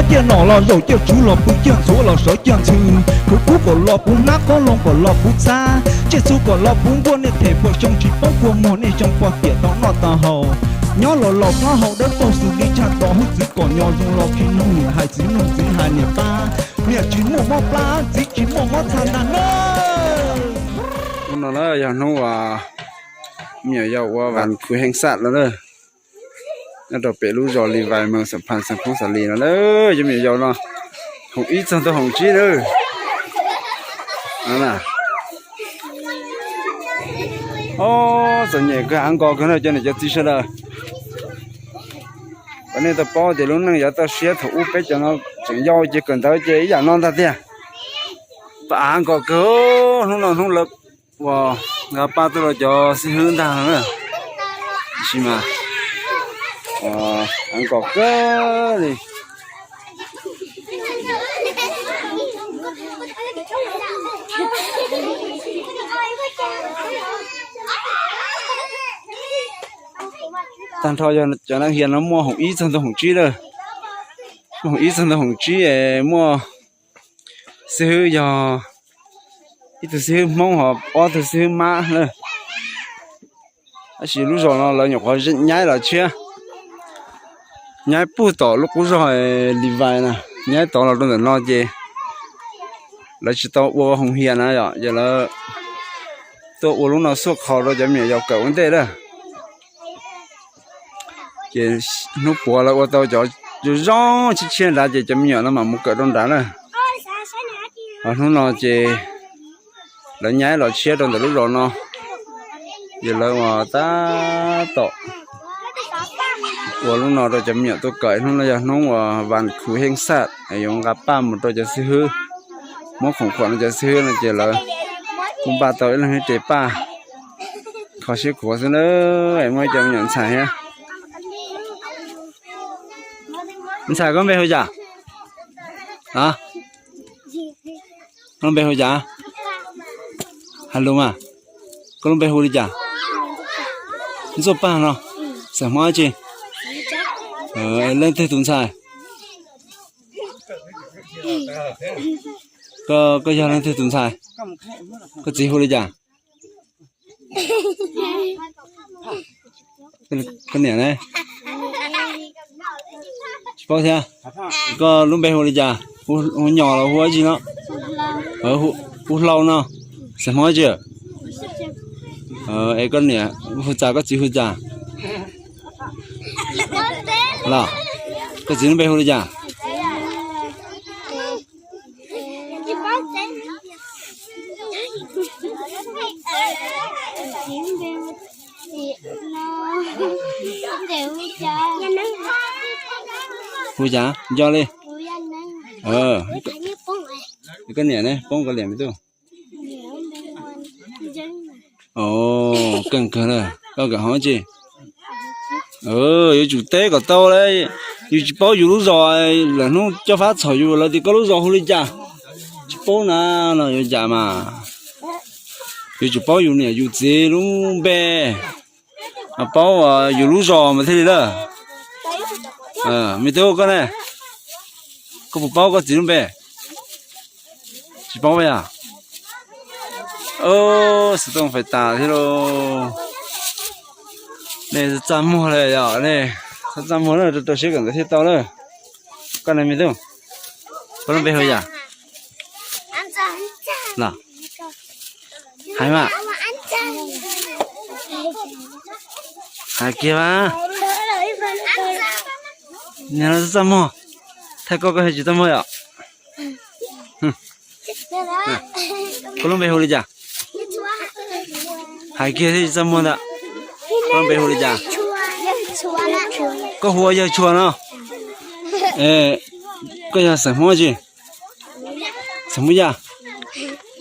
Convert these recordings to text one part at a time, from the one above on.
Ciaj nom los zaum ciaj tsuv los pw ciaj ntxhuav los sawv ciaj ntxhw, kuv kub kom los puv hnab qoob loo kom los puv txhab, tsiaj txhu kom los puv nkuaj, nej them puas xyoo tsis poob kua muag, nej xyoo puas tiam tau noj tau haus. Nyob los laus plaub hau dawb paug xws li tshaj tod, hwj txwv kom nyo zoo los khi noog niam hais txiv noog txiv hais niam pab, niam tsis muaj mob plab txiv tsis muaj mob txha ntag na. Hnub no na yog hnub uas me nyuam yaus ua vas khuv heej xaj no na, nyob rau pem lub zos Li Vais, moos Xam Phas, xeev Phoob Xa Lis no na. Cov me nyuam yaus no hoom ib txog ntua hoom tsib na. Ob, txom nyem kawg, av nkos kawg na cov niam cov txiv sawv daws. Kom nej tau paub tias lub neej yav toj siab thaum ub peb cov no tseem yau ces kawm ntawv ces ib yam no ntag tiag. Pab av nkos kawg, hnub no hnub lawv uas nqa paj tuaj rau cov xib hwb ntag na. Tab sis mas av nkos kawg li. Tag nrho yog cov neeg hias no muaj hoom ib txog ntua hoom tsib lawm. Muaj hoom ib txog ntua hoom tsib es muaj xib hwb yog ib tug xib hwb Hmoob ho ob tug xib hwb Mab lawm. Tab sis lub zos no lawv nyuam qhuav nyaib los tshiab, nyaib puag tom lub qub zos Li Vais na, nyaib tod los rau ntawm no ces lawv tsis tau ua hoom hias na yom, ces lawv tuaj ua lub no xuaj khau rau cov me nyuam yaus kawm ua ntej lawm. Ces hnub puav lawv ua tau cov zoo zoo tshiab tshiab nrad ces cov me nyuam no mam mus kawm rau nrad na. Ho hnub no ces lawv nyaib los tshiab rau ntawm lub zos no, ces lawv ua tab tom ua lub no rau cov me nyuam tuaj kawm. Hnub no yog hnub uas vas khuv heej xaj es yuav nqa paj mus rau cov xib hwb, muab khoom khuam rau cov xib hwb no ces lawv kuj npaj tau ib leeg ib tes paj kho siab khuav xwb na. Es muaj ib co me nyuam ntxhais thiab. Ntxhais, koj npe hu cas? Koj lub npe hu cas? Has lus mas. Koj lub npe hu li cas? Ntxuaj Paj no. Xeem Hmoob dab tsi? Leej twg tus ntxhais? Koj yog leej twg tus ntxhais? Koj txiv hu li cas? Koj niam ne? Tsis paub thiab. Koj lub npe hu li cas? Hu Nyom los hu dab tsi no? Hu Hlau no. Xeem Hmoob dab tsi? Es koj niam hu cas, koj txiv hu cas? Los, koj txiv lub npe hu li cas? Hu cas nco li? Koj niam ne, poob koj liam me tub. Keej kawg na, koj kawm hov tsi? Yuav tsum teb kom tau lauj, yus tsis paub yus lub zos, lawm hnub coj fab txhom yus lawv tias koj lub zos hu li cas, tsis paub na, no yuav cas mas. Yuav tsum paub yus niam yus txiv lub npe, paub yus lub zos mas thiaj li lawm. Me tub koj ne, koj puas paub koj txiv lub npe? Tsis paub yog? Xov tooj fais tas thiab lauj. Nej txaj muag li yom, nej txaj muag na, rau rau siab kawm ntawv thiaj tau na. Koj ne me tub, koj lub npe hu yam? Los, hais mas. Hais kiag mas. Niag no txaj muag, thaij koj koj tsis txaj muag yom? Koj lub npe hu li cas? Hais kiag thiaj tsis txaj muag ntag. Koj lub npe hu li cas? Koj hu ua Yawg Tshua no. Koj yog xeem Hmoob tsi? Xeem Hmoob Yaj.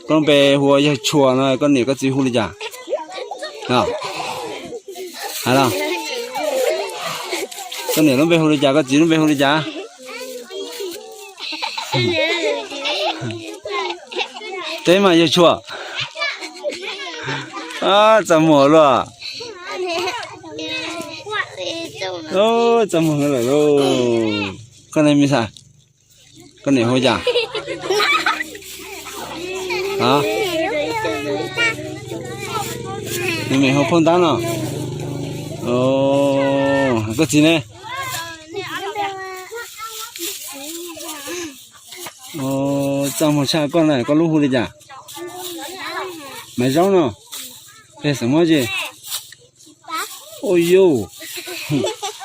Koj lub npe hu ua Yawg Tshua no, koj niam koj txiv hu li cas? Hais los, koj niam lub npe hu li cas, koj txiv lub npe hu li cas? Teb mas Yawg Tshua. Txaj muag luaj. Txaj muag lawm lauj. Koj ne me ntxhais? Koj niam hu cas? A, nws niam hu phauj ntab no. Koj txiv ne? Txaj muag tshaj koj na, koj lub hu li cas? Maiv Zaub no. Peb xeem Hmoob tsi? Ua yuj,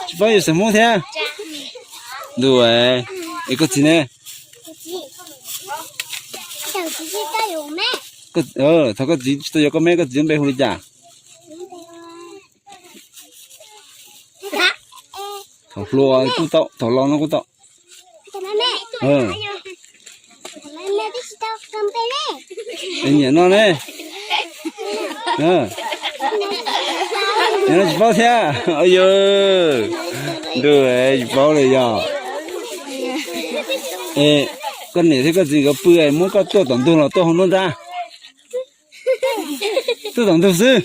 tsis paub yus xeem Hmoob thiab. Ntuj, es koj txiv ne? Thaum koj txiv tsis tau yuav koj me, koj txiv npe hu li cas? Thaum hluas kuj tau, thaum laus no kuj tau. Nyiam no ne. Nyiam no tsis paub thiab. Ua yuj, ntuj, tsis paub li yog. Es koj niam thiab koj txiv nkawd pw es muab koj tuaj tom ntug los tuaj hauv nruab nrab? Tuaj tom ntug xwb.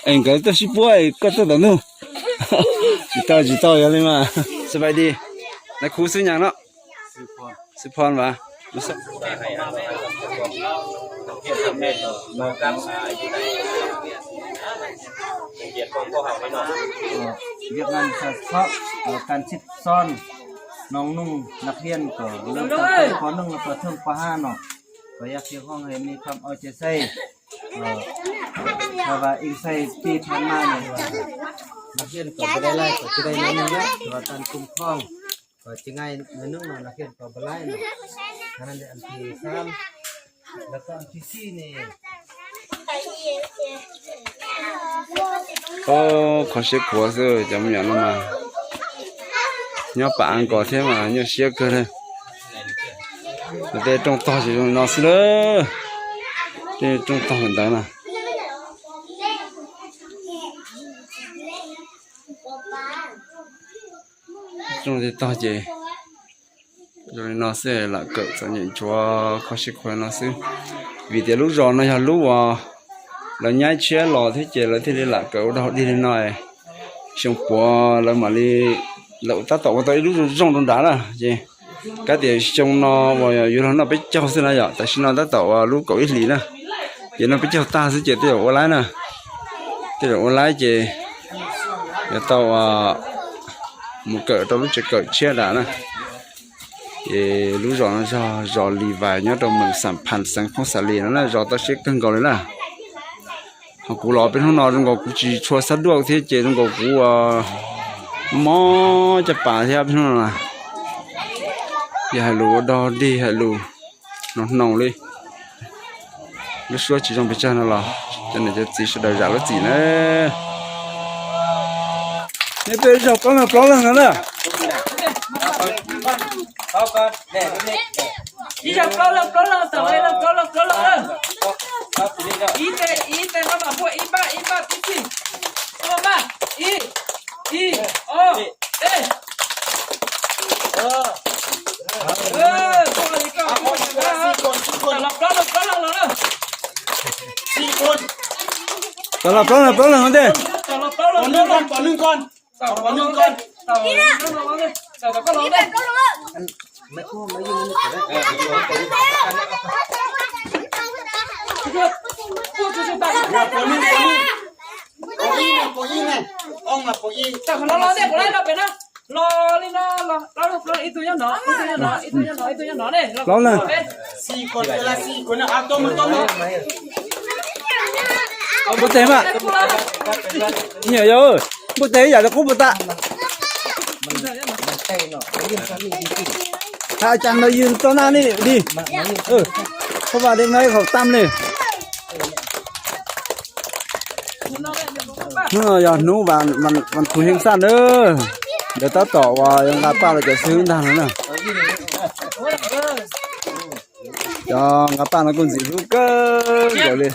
Es nkawd tuaj sib puab es koj tuaj tom ntug. Tsis tau, tsis tau yog li mas. Xab pais dis, nais khu xwb nyas no. Xwb phon vas. Viêm gan, sars, kan xip son, nong nung, nặc hiên kom lơm tam tơm pos nưng los pos thơm pos ha no, kom yak hiên hong he mi kham o ce xej, ha va ing xej ti thang ma ne, nặc hiên kom bơlai lai kom ci dai nong nung yam, ha va tan kum khong, kom ci ngai noj nung no nặc hiên kom bơlai no. Anăn lĕ ăn ti sam, lĕ kơ ăn ti si ne. Ov, kho siab khuav xwb cov me nyuam no mas. Nyob pam An Kos thiab mas nyuaj siab kawg na. Tej rooj tog ces zoo li no xwb lawm. Tej rooj tog ntawd na. Rooj tej tog ces zoo li no xwb, lam kawm txom nyem ntsuav kho siab khuav no xwb. Vim tias lub zos no yog lub uas lawv nyaib tshiab los thiab ces lawv thiaj li lam kawm ua dog dig li no. Xyoo puav lawv mam li, lawv tab tom ua tau ib lub zoo rau nrad na ces, kab tias xyoo no uas yuav luag noj peb caug xwb na yom, tam sim no tab tom ua lub kaum ib hlis na, ces noj peb caug tag xwb ces tej zaum ua laib na, tej zaum ua laib ces yuav tau mus kawm rau lub tsev kawm tshiab dam na. Ces lub zos no yog zos Lis Vais nyob rau mees Xam Phas xeev Phoob Xa Lis no na, zos toj siab kawg nkaus li na. Ho kuv los peb hnub no zoo nkaus kuv tsis tshua xab duaj thiab ces zoo nkaus kuv mob caj pas thiab peb hnub no na. Yog hais lus ua dog dig hais lus hnoos hnoos li, lub suab tsis zoo pes tsawg no los cov niam cov txiv sawv daws zam lub txim na. Nej peb zaug plaub leeg plaub leeg no na. Ib zaug plaub leeg plaub leeg, tau ib leeg plaub leeg plaub leeg na. Ib tes ib tes no mas muaj ib npaj ib npaj tib txhij. Ib, ib, ob, peb. Tau los plaub leeg plaub leeg los na. Tau los plaub leeg plaub leeg no ntej. Tau los plaub leeg plaub leeg. Los li no, los ib tug nyob no, ib tug nyob no, ib tug nyob no, ib tug nyob no ne. Plaub leeg. Npua teg mas. Nyuam yaus, npua teg ib yam li qub puas tas. Has cas no yws tau naj li li. Koj vas dej no ib qhov tam li. Hnub no yog hnub vas thu heej xaj na. Ntawd tab tom uas yuav nqa paj los cov xib hwb ntag no na. Cov nqa paj no kuj ntxim hlub kawg nkaus li.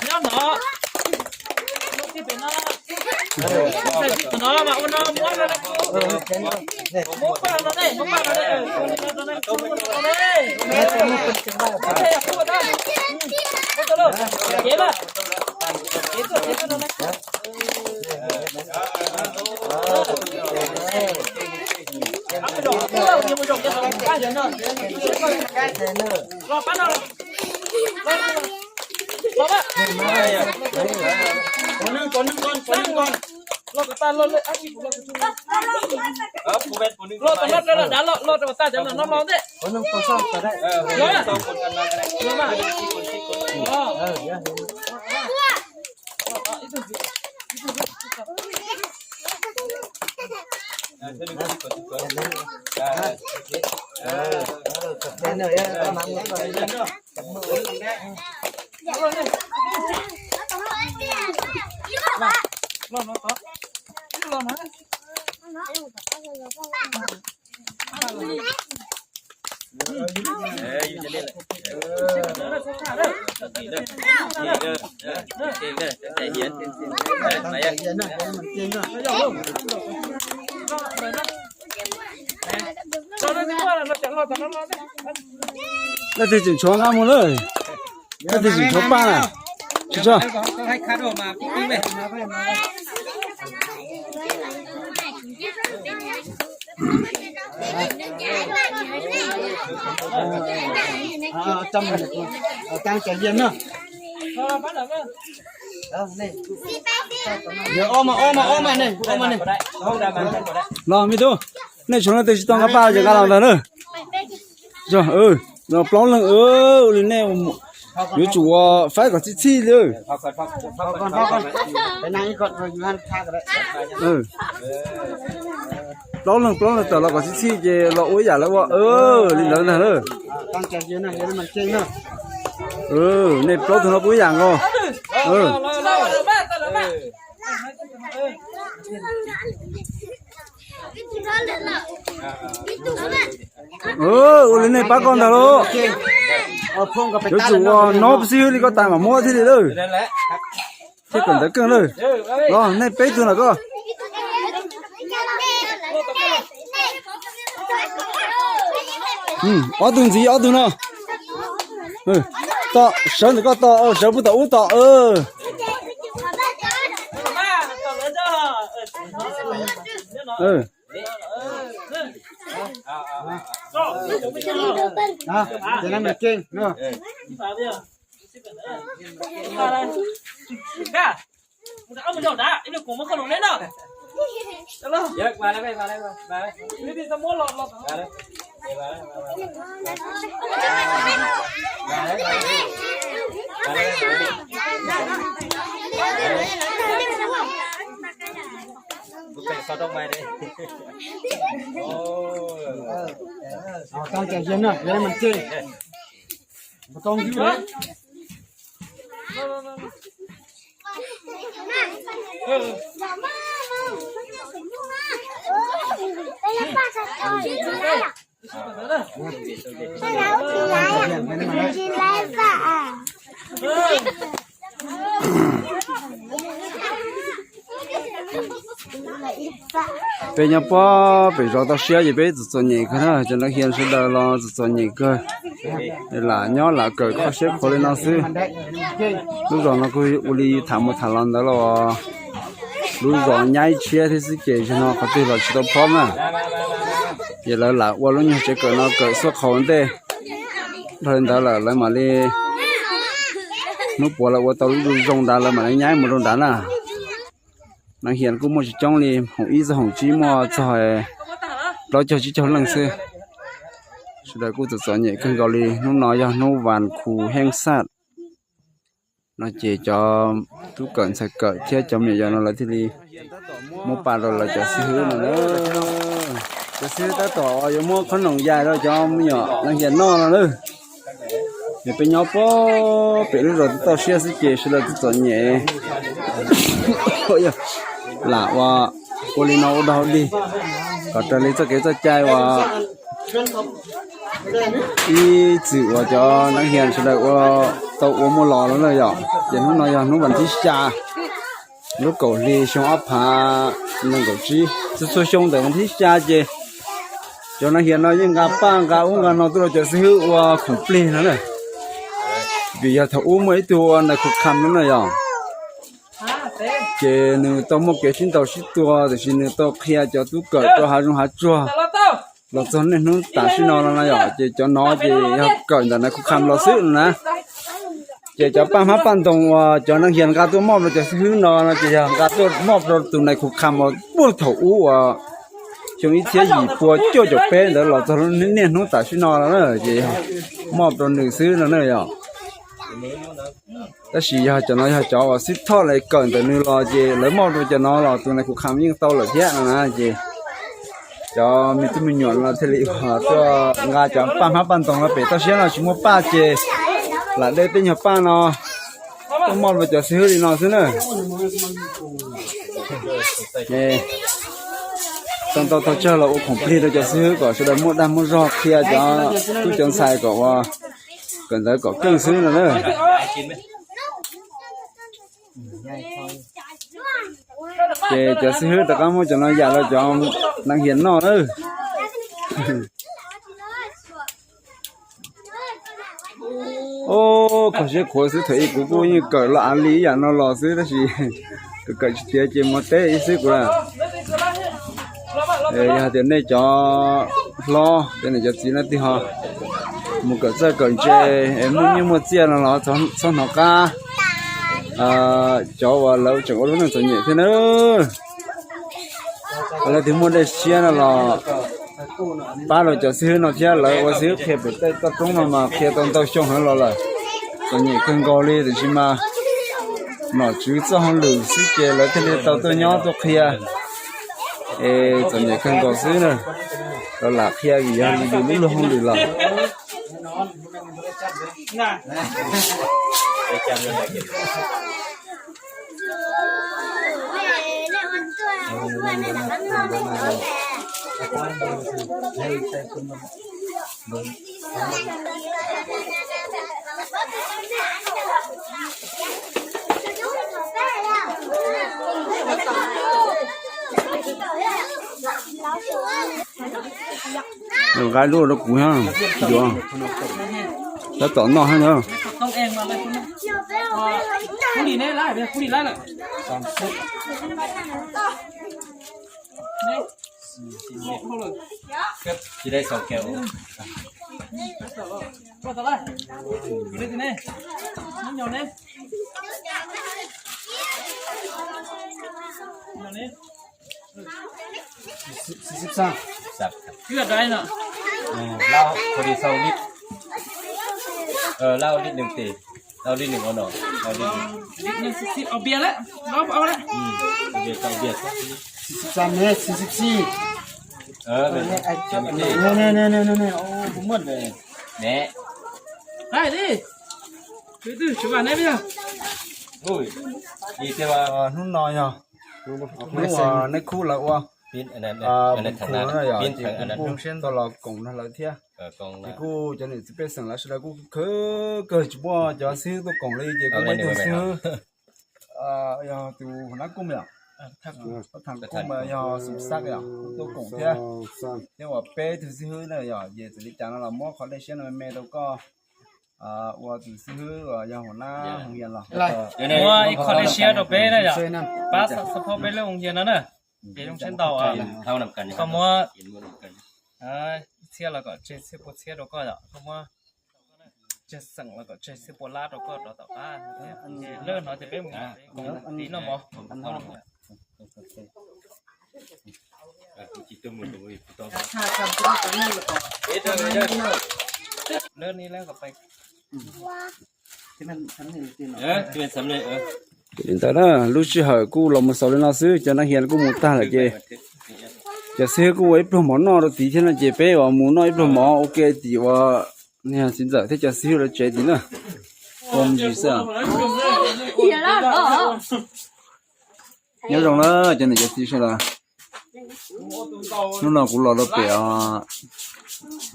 Leej twg tseem tshuav nqa mus lawm? Leej twg tseem tshuav paj na? Tsis tso. Los me tub, nej tshuav leej twg tsis tau nqa paj ces nqa los ntawd na. Plaub leeg, ua li nej yuav tsum ua faib kom txhij txhij li. Plaub leeg plaub leeg tawm los kom txhij txhij ces los ua ib yam lawv ua, li ntawd ntag na. Nej plaub tug no pub ib yam nkaus. Ua li nej pab koj ntag lauj. Yuav tsum ua no xib hwb li koj tas mam muab thiaj li lawm. Thiaj kom ntawd keej lawm. Los nej peb tug no koj. Ob tug ntxiv ob tug no. Tom sawv ntawm koj tom, sawv puag tom ub tom. Peb nyob pob pem zos toj siab ces peb txom txom nyem kawg na, cov neeg hias sawv daws los txom txom nyem kawg, lam nyob lam kawm kho siab khuav li no xwb. Lub zos no kuj ua li tham mus tham los ntawd los lub zos nyaib tshiab thiab xwb ces zaum no qhov twg los tsis tau phob na. Ces lawv lam ua lub nyuag tsev kawm no kawm xuaj qhauv ntej. Dhau li ntawd lawm lawv mam li hnub puav lawv ua tau lub zoo ntawd lawv mam li nyaib mus rau nrad na. Neeg hias kuj muaj tsis coob li, hoom ib txog hoom tsib muaj txog plaub caug tsib caug leej xwb. Sawv daws kuj txom txom nyem kawg nkaus li. Hnub no yog hnub vas khuv heej xaj no ces cov tub kawm ntxhais kawm thiab cov me nyuam yaus no lawv thiaj li muab paj rau lawv cov xib hwb no na. Cov xib hwb tab tom yuav muab qhob noom yais rau cov me nyuam neeg hias noj no na. Ces peb nyob pob pem lub zos toj siab xwb ces sawv daws txom txom nyem, lam ua, ua li no ua dog dig kom raws li txoj kev txoj cai uas ib txwm uas cov neeg hias sawv daws ua tau ua muaj los no na yom. Ces hnub no yog hnub vas thib xya lub kaum hli xyoo ob phav nees nkaum tsib. Txhua txhua xyoo ntawm vas thib xya ces cov neeg hias no yeej nqa paj nqa ub nqa no tuaj rau cov xib hwb ua khoom plig no na. Vim yog thaum ub muaj ib tug ua nais khu kham no na yom, ces nws tau muaj kev sib ntaus sib tua tiam sis nws tau qhia cov tub kawm rau hav zoov hav tsuag. los txog niaj hnub tam sim no no yom, ces cov no ces yog kawm ntawm nais khu kham los xwb no na. Ces cov paj hmab paj ntoos uas cov neeg hias nqa tuaj moj rau cov xib hwb no no ces yog nqa tuaj moj rau tus nais khu kham uas puag thaum ub uas xyoo ib txhiab yim pua cuaj caum peb ntawd los txog niaj hnub tam sim no no na, ces yog moj rau nws xwb no na yom. Tab sis yog cov no yog cov uas xib thoj lawv kawm ntawm nws los ces lawv moj rau cov no los tus nais khu kham yeej tau lawm thiab no na ces cov me tub me nyuam no thiaj li tuaj nqa cov paj hmab paj ntoos no pem toj siab no tsis muaj paj ces lam de tej nyuag paj no tuaj moj rau cov xib hwb li no xwb na. Tau ntau tau tsawg los ua khoom plig rau cov xib hwb kom sawv daws muaj dag muaj zog qhia cov tub cov ntxhais kom ua kawm ntawv kom keej xwb no na. Ces cov xib hwb rov qab muab cov no yam rau cov neeg hias noj na. Ub, kho siab khuav xwb, thaum ub kuv kuj yeej kawm los av li ib yam no los xwb tab sis kawm kawm tsis tiav ces mus teb ib xwb kuv lawm. Yog hais tias nej cov hlob cov niam cov txiv leej twg ho mus kawm txawj kawm ntse es muaj nyiaj muaj txiaj no los txhob hnov qab cov uas lawv tseem ua lub neej txom nyem thiab na. Leej twg muaj dej siab no los pab rau cov xib hwb no thiab, lawv ua xib hwb qhia pem tej toj roob no mas qhia tau ntau xyoo heev los lawm. Txom nyem kawg nkaus li tiam sis mas nom tswv txoj hauj lwm xwb ces lawv thiaj li tau tuaj nyob tuaj qhia. Es txom nyem kawg nkaus xwb na, los lam qhia vim yog li yus lub luag hauj lwm lawm. Nqa lub rau kuv, yuav tab tom noj thiab na. Xib xib xaj. Lab, pho đi sau lít. Ơ, lab lít nws tì. Lab lít nws ngon nọ. Lab lít nws. Lít nws xib xib, au bia lawm. Lab au lawm. Bia tau bia. Xib xib xaj ne, xib xib xij. Ơ, ne, ne, ne, ne, ne, ô, kuv muaj ne. Ne. Ai đi. Thứ tư, chú vào nếp đi. Ui, đi theo, ờ, hnub no yog hnub, ờ, neb khub lawv ua, pin, ờ, pin khu no yog ces kuv kuj tau los koom nrog lawv thiab. Ces kuj cov niam txiv pej xeem lawv sawv daws kuj khwv kawg tsis muaj cov xib hwb tuaj koom li ces kuj muaj ib tug xib hwb, yog tus hua nab kuj yom, thaj kuj mas yog xum xab yom, tuaj koom thiab. Thiab uas peb tug xib hwb na yom, ces txawm li cas no los muab qhov dej siab no me me rau koj ua tus xib hwb uas yog hua nab hoo yas los. Muab ib qho dej siab rau peb na yom, pab xav xav phob peb lub hoo yas no na. Ces zoo siab ntau, koj muab ib txhiab los kom tseg txhiab pua txhiab rau koj yom, koj muab tseg xeem los kom tseg txhiab pua lab rau koj rov tom qab. Lawm no ces peb mus tiv noj mov. Li ntawd na, lub sij hawm kuj los mus xaus li no xwb, cov neeg hias kuj mus tag lawm ces cov xib hwb kuj ua ib pluag mov noj rau tid thiab no ces peb uas mus noj ib pluag mov ua ke tim uas txiv ntxawm thiab cov xib hwb lawv tsev tid na. Ua me ntsis xwb. Nyob zoo na cov niam cov txiv sawv daws. Hnub no kuv los rau pem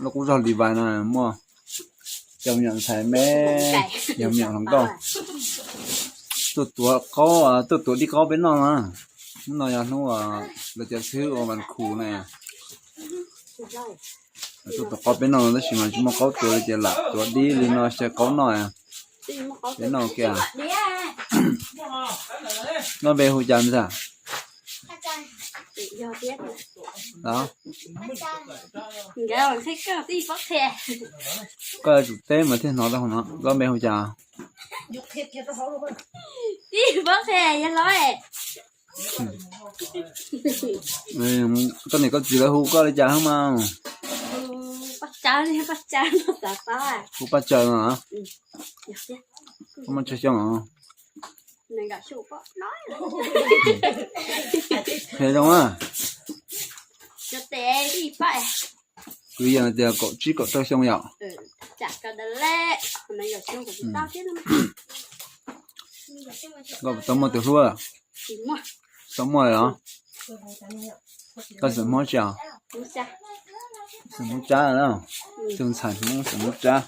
lub qub zog Li Vais no muaj cov me nyuam ntxhais me, yog me nyuam hluas nkauj tuaj tuav qaub, tuaj tuav dib qaub peb noj na. Hnub no yog hnub lawv cov xib hwb ua vas khuv na. Tuaj tuav qaub peb noj no tab sis mas tsis muaj qaub tuav li ces lam tuav dib li no xyaw qaub noj. Peb noj kiag. Koj npe hu cas ntag? Los, koj yuav tsum teb mas thiaj hnov tau no. Koj npe hu cas? Tib pob qhe yog los. Koj niam koj txiv lawv hu koj li cas mas? Hu Paj Tsaws no. Koj muaj tsawg xyoo os? Qhia zoo a. Kwv yees tias kaum tsib kaum rau xyoo yom. Koj puas tau muaj tus hlub? Tau muaj lawm los? Koj xeem Hmoob tsi os? Xeem Hmoob Tsab na. Tus ntxhais Hmoob xeem Hmoob Tsab,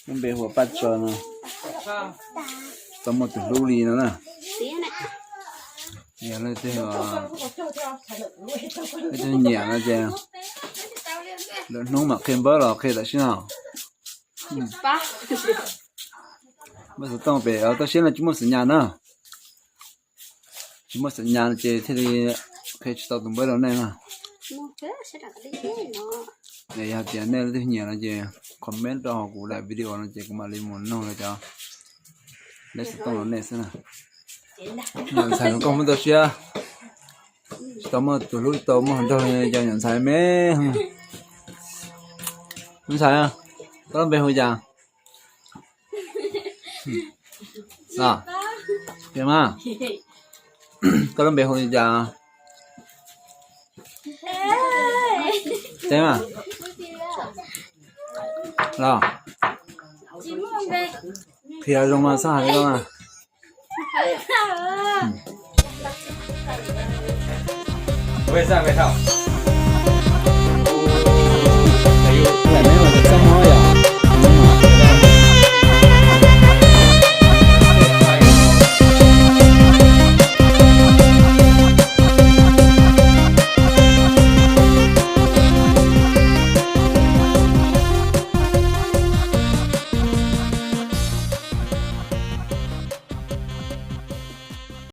lub npe hu ua Paj Tsaws no. Tau muaj tus hlub li no na. Yog leej twg, leej twg nyiam no ces lwm hnub mam qhia npawb los qhia tam sim no. Npawb xov tooj pem toj siab no tsis muaj xam nyas na. Tsis muaj xam nyas no ces thiaj li qhia tsis tau tus npawb rau nej na. Yog tias nej leej twg nyiam no ces comment rau hauv kuv daim video no ces kuv mam li mus nug lawv cov npawb xov tooj rau nej xwb na. Nyuam ntxhais zoo nkauj Hmoob toj siab, tsis tau muaj tus hlub tsis tau muaj hluas nraug li cov nyuam ntxhais me. Ntxhais, koj lub npe hu cas? Los, qhia mas, koj lub npe hu li cas? Teb mas. Los, qhia zoo mas txhob hais li ko mas.